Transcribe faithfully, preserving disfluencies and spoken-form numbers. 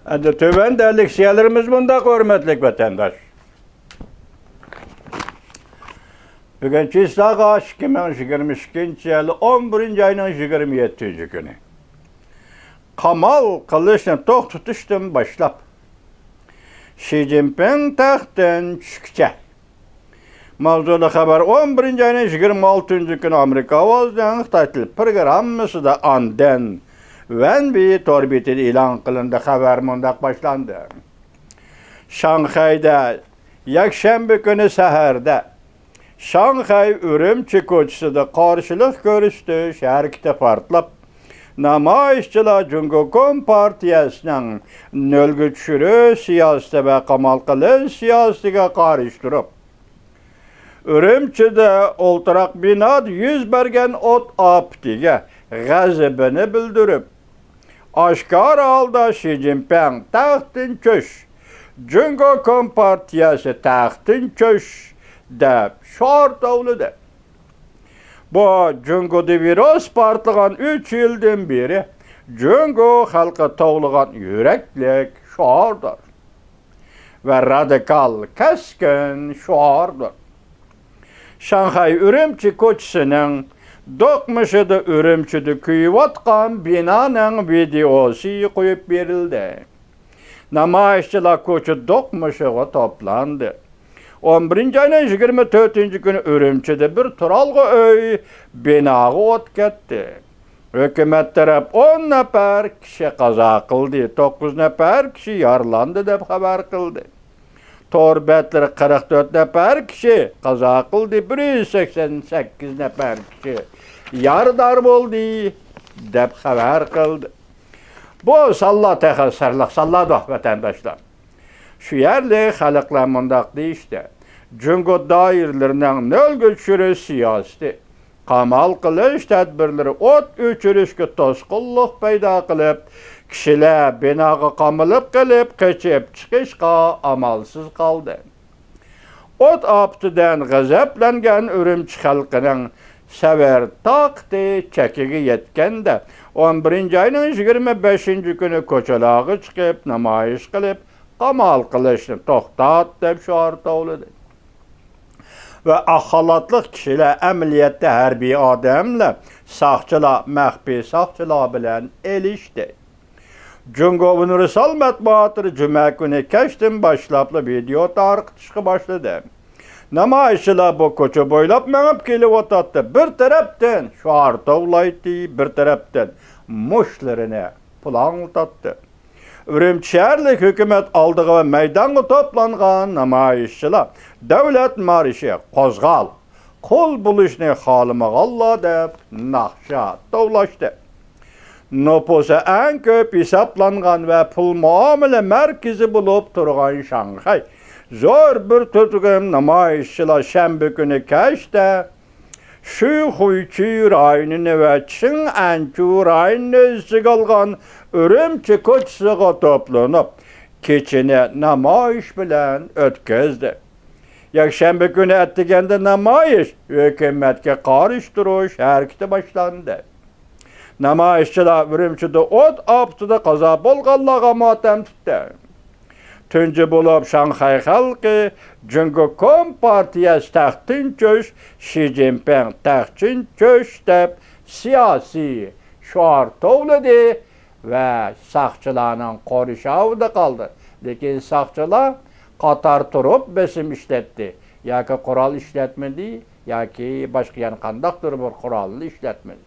ئەمدى تۆۋەندە لېكسىيەلىرىمىز مۇنداق، ھۆرمەتلىك ۋەتەنداش. بۈگۈن چىسلاغا ئىككى مىڭ يىگىرمە ئىككىنچى يىل ئون بىرىنچى ئاينىڭ يىگىرمە يەتتىنچى كۈنى. قامال قىلىشنى توختىتىشتىن باشلاپ، شى جىنپىڭ تەختتىن چۈشكىچە. ماۋزۇلۇق خەۋەر ئون بىرىنچى ئاينىڭ يىگىرمە ئالتىنچى كۈنى ئامېرىكا ئاۋازىنىڭ خىتاي تىل پىروگراممىسىدا ئاندىن ۋەنبى تور بېتىدە ئېلان قىلىندى. خەۋەر مۇنداق باشلاندى. شاڭخەيدە يەكشەنبە كۈنى سەھەردە شاڭخەي ئۈرۈمچى كوچىسىدا قارشىلىق كۆرسىتىش ھەرىكىتى پارتلاپ، نامايىشچىلار جۇڭگو كومپارتىيەسىنىڭ نۆلگە چۈشۈرۈش سىياسىتى ۋە قامال قىلىش سىياسىتىگە قارشى تۇرۇپ، ئۈرۈمچىدە ئولتۇراق بىنادا يۈز بەرگەن ئوت ئاپىتىگە غەزىپىنى بىلدۈرۈپ، ئاشكارا ھالدا شى جىنپىڭ تەختتىن چۈش، جۇڭگو كومپارتىيەسى تەختتىن چۈش دەپ شوئار توۋلىدى. بۇ جۇڭگودا ۋىرۇس پارتلىغان ئۈچ يىلدىن بېرى جۇڭگو خەلقى توۋلىغان يۈرەكلىك شوئاردۇر ۋە رادىكال، كەسكىن شوئاردۇر. شاڭخەي ئۈرۈمچى كوچىسىنىڭ دوقمۇشىدا ئۈرۈمچىدە كۆيۈۋاتقان بىنانىڭ ۋىدېئوسى قويۇپ بېرىلدى. نامايىشچىلار كوچا دوقمۇشىغا توپلاندى. ئون بىرىنچى ئاينىڭ يىگىرمە تۆتىنچى كۈنى ئۈرۈمچىدە بىر تۇرالغۇ ئۆي بىناغا ئوت كەتتى. ھۆكۈمەت تەرەپ ئون نەپەر كىشى قازا قىلدى، توققۇز نەپەر كىشى يارىلاندى دەپ خەۋەر قىلدى. تور بەتلىرى قىرىق تۆت نەپەر كىشى قازا قىلدى، بىر يۈز سەكسەن سەككىز نەپەر كىشى يارىدار بولدى دەپ خەۋەر قىلدى. بۇ سانلار تېخى سىرلىق سانلاردۇ، ۋەتەنداشلار. شۇ يەرلىك خەلقلەر مۇنداق دېيىشتى: جۇڭگو دائىرىلىرىنىڭ نۆلگە چۈشۈرۈش سىياسىتى، قامال قىلىش تەدبىرلىرى ئوت ئۆچۈرۈشكە توسقۇنلۇق پەيدا قىلىپ، كىشىلەر بىناغا قامىلىپ قېلىپ، قېچىپ چىقىشقا ئامالسىز قالدى. ئوت ئاپىتىدىن غەزەپلەنگەن ئۈرۈمچى خەلقىنىڭ سەۋر تاقىتى چەككە يەتكەندە، ئون بىرىنچى ئاينىڭ يىگىرمە بەشىنچى كۈنى كوچىلارغا چىقىپ، نامايىش قىلىپ، قامال قىلىشنى توختات دەپ شوئار توۋلىدى. ۋە ئاق خالاتلىق كىشىلەر، ئەمەلىيەتتە ھەربىي ئادەملەر، ساقچىلار، مەخپىي ساقچىلار بىلەن ئېلىشتى. جۇڭگو ئۇنىۋېرسال مەتبۇئاتلىرى جۈمە كۈنى كەچتىن باشلاپلا ۋىدېئو تارقىتىشقا باشلىدى. نامايىشچىلار بۇ كوچا بويلاپ مېڭىپ كېلىۋاتاتتى. بىر تەرەپتىن شوئار توۋلايتتى، بىر تەرەپتىن مۇشتلىرىنى پۇلاڭلىتاتتى. ئۈرۈمچى شەھەرلىك ھۆكۈمەت ئالدىغا ۋە مەيدانغا توپلانغان نامايىشچىلار دۆلەت مارشى، قوزغال، قۇل بولۇشنى خالىمىغانلار دەپ ناخشا توۋلاشتى. نوپۇسى ئەڭ كۆپ ھېسابلانغان ۋە پۇل مۇئامىلە مەركىزى بولۇپ تۇرغان شاڭخەي زور بىر تۈركۈم نامايىشچىلار شەنبە كۈنى كەچتە شۈخۇيچۈ رايونىنى ۋە چىڭئەنچۇ رايونىنى ئۆز ئىچىگە ئالغان ئۈرۈمچى كوچىسىغا توپلىنىپ، كېچىنى نامايىش بىلەن ئۆتكۈزدى. يەكشەنبە كۈنى ئەتىگەندە نامايىش، ھۆكۈمەتكە قارشى تۇرۇش ھەرىكىتى باشلاندى. نامايىشچىلار ئۈرۈمچىدە ئوت ئاپىتىدە قازا بولغانلارغا ماتەم تۇتتى. تۇنجى بولۇپ شاڭخەي خەلقى جۇڭگو كومپارتىيەسى تەختتىن چۈش، شى جىنپىڭ تەختتىن چۈش دەپ سىياسىي شوئار توۋلىدى ۋە ساقچىلارنىڭ قورشاۋىدا قالدى. لېكىن ساقچىلار قاتار تۇرۇپ بېسىم ئىشلەتتى. ياكى قورال ئىشلەتمىدى، ياكى باشقا يەنە قانداقتۇر بىر قورالنى ئىشلەتمىدى.